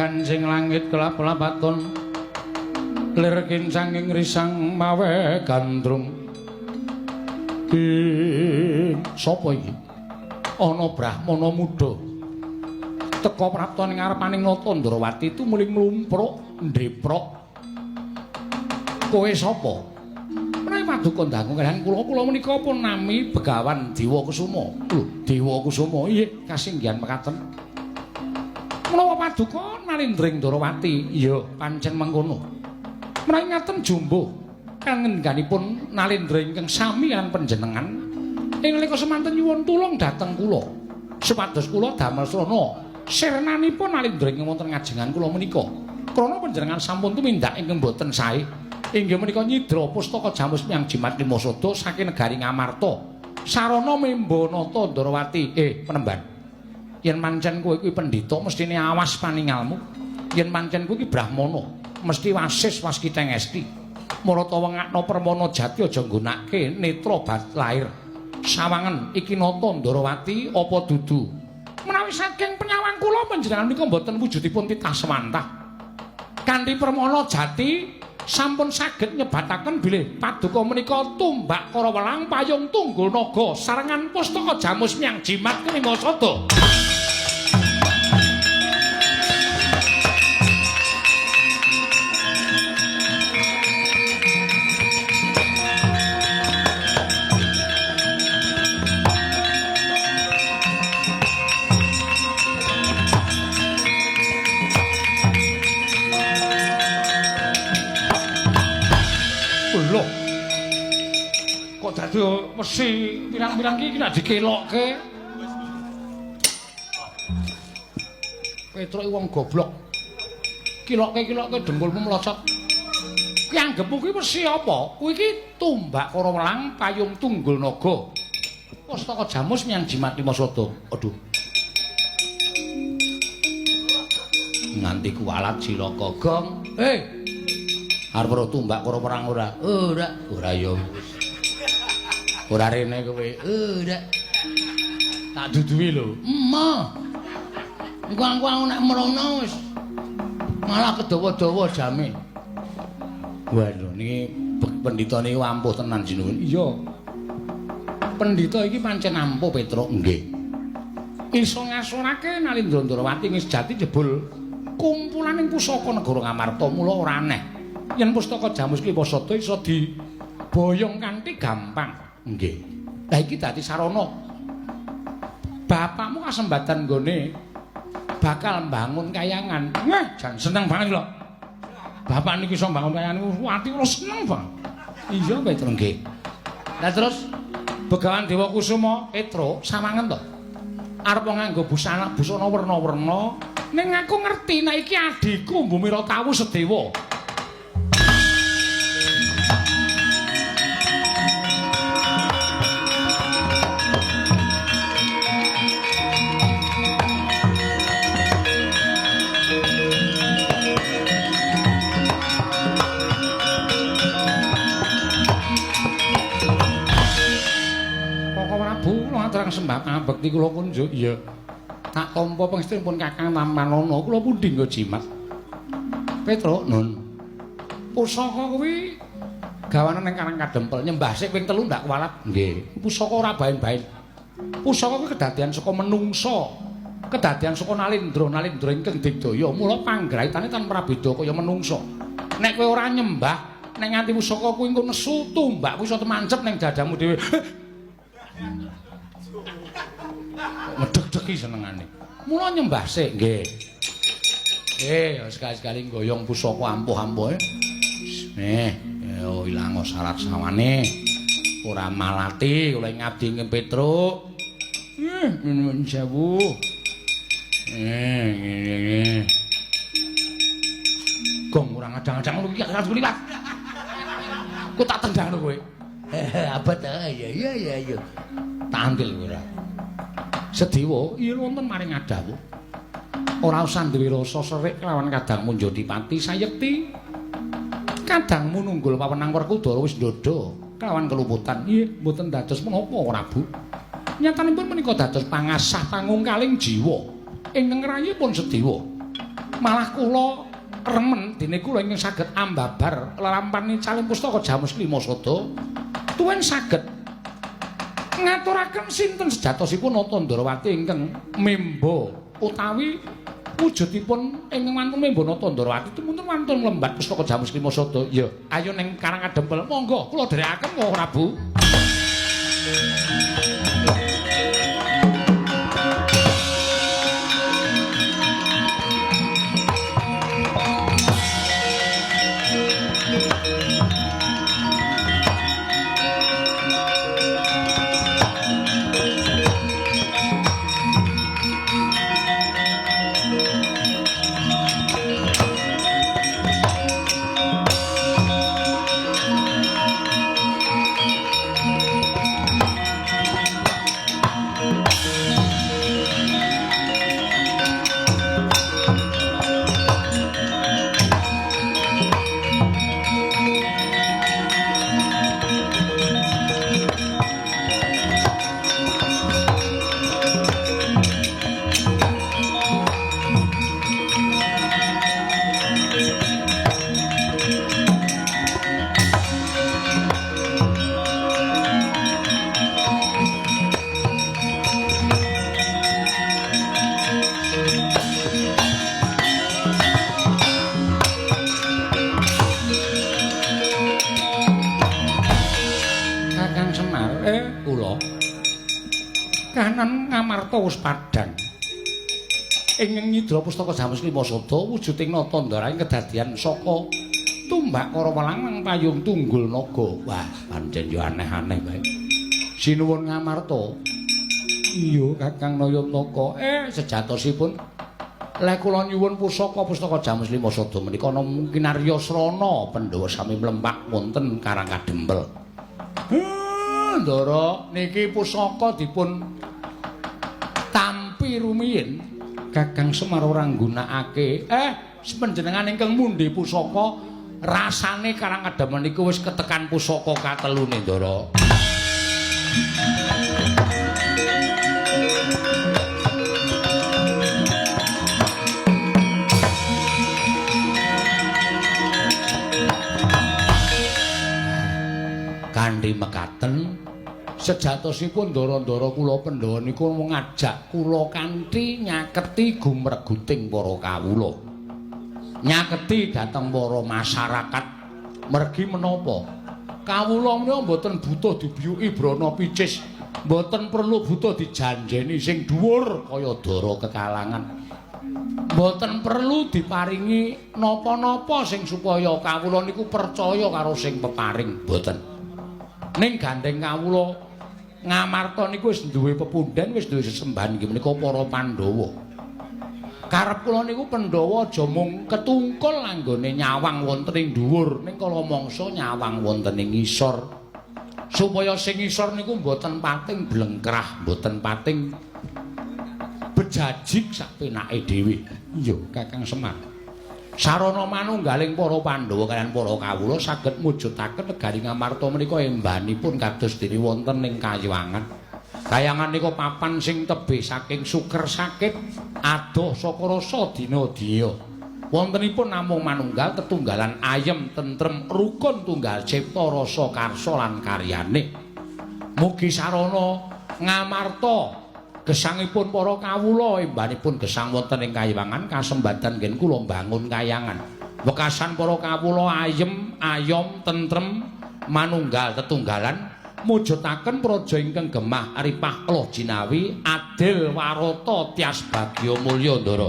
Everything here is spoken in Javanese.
Gancing langit kelap-lapaton lir kincanging risang mawe gandrung. Ing sapa iki? Ana brahmana muda teka prapta ning ngarepaning Nata Ndrawati tumuli mlumpruk ndheprok. Kowe sapa? Menawi paduka dangu kaliyan kula, kula menika pun nami Begawan Dewa Kusuma. Lho, Dewa Kusuma, inggih kasinggihan mekaten. Menawa paduka Nalindring Ndrawati, iya pancen mengkono. Menawi ngaten jumbuh kangengganipun Nalindra ingkang sami lan panjenengan ing nalika semanten nyuwun tulung dhateng kula supados kula damel srana sirnanipun Nalindra ingkang wonten ngajengan kula menika. Krana panjenengan sampun tumindak ingkang boten sae, inggih menika nyidra pustaka Jamus Miang Jimat Lima Sada saking negari Ngamarta sarana memba Nata Ndrawati. Penemban, yen pancen kowe kuwi pendhita mestine awas paningalmu. Yen pancen kowe iki brahmana mesti wasis waskita ngesti. Marata wengakna permana jati aja nggunake netra bat lair. Sawangen iki Nata Ndrawati apa dudu? Menawi saking penyawang kula panjenengan menika mboten wujudipun titah sewantah. Kanthi permana jati sampun saged nyebataken bilih paduka menika tumbak karawelang payung tunggul naga sarengan pustaka Jamus Miang Jimat Kelima Sada. Lho. Kok dadi wesi pirang-pirang iki nek dikelokke. Petruk wong goblok. Kilokke-kilokke dengkulmu mlocot. Ki anggepmu kuwi wesi apa? Kuwi iki tumbak karawelang payung tunggul naga. Pustaka Jamus Miang Jimat Lima Sada. Aduh. Nganti kuwalat cilaka gong. Hei. Arep ora tumbak karo perang ora? Ora. Ora ya wis. Ora rene kowe. Ora. Tak duduhi lho. Emoh. Iku aku nek mrono wis malah kedawa-dawa jame. Waduh niki pendhita niki ampuh tenan jinuwun. Iya. Pendhita iki pancen ampuh Petruk nggih. Iso ngasorake Nalindra Ndrawati ing sejati jebul kumpulaning pusaka negara Ngamarta mula ora aneh. Yen pustaka Jamus Kelima Sada iso diboyong kanthi gampang. Nggih. Lah iki dadi sarana. Bapakmu kasembatan nggone bakal mbangun kayangan. Wah, jan seneng banget lho. Bapak niki iso mbangun kayangan niku ati kula seneng banget. Iya, Petro nggih. Lah terus Begawan Dewa Kusuma, Petro sawangen to. Arep nganggo busana busana werna-werna, ning aku ngerti nek iki adhiku Bumira Tawu Sedewa. Terang sembah pangabekti kula kunjuk. Iya. Tak tampa pangestunipun Kakang Tampanana kula pundi nggo jimat. Petruk, Nun. Pusaka kuwi gawanan ning Karang Kadempel nyembah sik ping 3 ndak kuwalat. Nggih. Pusaka ora baen-baen. Pusaka kuwi kedadian saka menungsa. Kedadian saka Nalindra, Nalindra ingkang digdaya. Mula panggraitane tan prabeda kaya menungsa. Nek kowe ora nyembah, nek nganti pusaka kuwi engko nesu tumbak kuwi iso temancep ning dadamu dhewe. Ngedeg-degi senengane. Mula nyembah sik nggih. Sekali-sekali nggoyong pusaka ampuh-ampuhe. Yo ilang syarat sawane. Ora malati kula ngabdi ing Petruk. Nyuwun sewu. Ngene. Gong ora ngadang-adang ngono iki aku liwat. Ku tak tendang kowe. Abot iya iya iya iya. Tak antil kowe ora. Sedewa iya wonten maring adawu. Ora usah duwe rasa serik kelawan kadangmu Njodipati sayekti. Kadangmu nunggul pawenang Werkudara wis ndodha kelawan keluputan. Iya, mboten dados menapa Prabu. Nyatanipun menika dados pangasah pangungkaling jiwa ingkang rayipun Sedewa. Malah kula remen dene kula ingkang saged ambabar lelampahan caling pustaka Jamus Lima Sada tuwin saged ngaturaken sinten sejatosipun Nata Ndrawati ingkang memba utawi wujudipun ingkang wantun memba Nata Ndrawati tumunten wantun mlembat pustaka Jamus Lima Sada. Ya, ayo ning Karang Adempel. Monggo kula dherekaken Kang Prabu. Ngamarta wis padhang. Ing nyidra pustaka Jamus Lima Sada wujuding Nata Ndara ing kedadian saka tumbak Karawelang lan payung tunggul naga. Wah, pancen yo aneh-aneh wae. Sinuwun Ngamarta. Iya, Kakang Nayantaka. Sejatosipun lek kula nyuwun pusaka pustaka Jamus Lima Sada menika ana mungkin Arya Srana Pandhawa sami mlempak wonten Karang Kadempel. Ndara niki pusaka dipun tampi rumiyin Kakang Semar ora nggunakake. Panjenengan ingkang mundhi pusaka rasane Karang Kadempel niku wis ketekan pusaka katelune Ndara. Kanthi mekaten sejatosipun ndara-ndara kula Pandhawa niku ngajak kula kanthi nyaketi gumreguting para kawula. Nyaketi dhateng para masyarakat. Mergi menapa? Kawula menika mboten butuh dibiyuki brana picis, mboten perlu butuh dijanjeni sing dhuwur kaya dara kekalangan. Mboten perlu diparingi napa-napa sing supaya kawula niku percaya karo sing peparing, mboten. Ning gandeng kawula Ngamarta niku wis duwe pepundhen, wis duwe sesembahan inggih menika para Pandhawa. Karep kula niku Pandhawa aja mung ketungkul anggone nyawang wonten ing dhuwur, ning kala mangsa nyawang wonten ing ngisor. Supaya sing ngisor niku mboten pating blengkrah, mboten pating bejajik sak penake dhewe. Iya, Kakang Semar. Sarana manunggaling para Pandhawa kaliyan para kawula saged mujudaken negari Ngamarta menika embanipun kados dene wonten ing Kayangan. Kayangan nika papan sing tebih saking suker sakit adoh saka rasa dina diya. Wontenipun namung manunggal tetunggalan ayem tentrem rukun tunggal cipta rasa karsa lan karyane. Mugi sarana Ngamarta gesangipun para kawula embanipun gesang wonten ing Kayangan kasembadan ngen kula mbangun kayangan. Wekasan para kawula ayem, ayom, tentrem, manunggal tetunggalan mujudaken praja ingkang gemah ripah kala jinawi adil warata tias bagya mulya Ndara.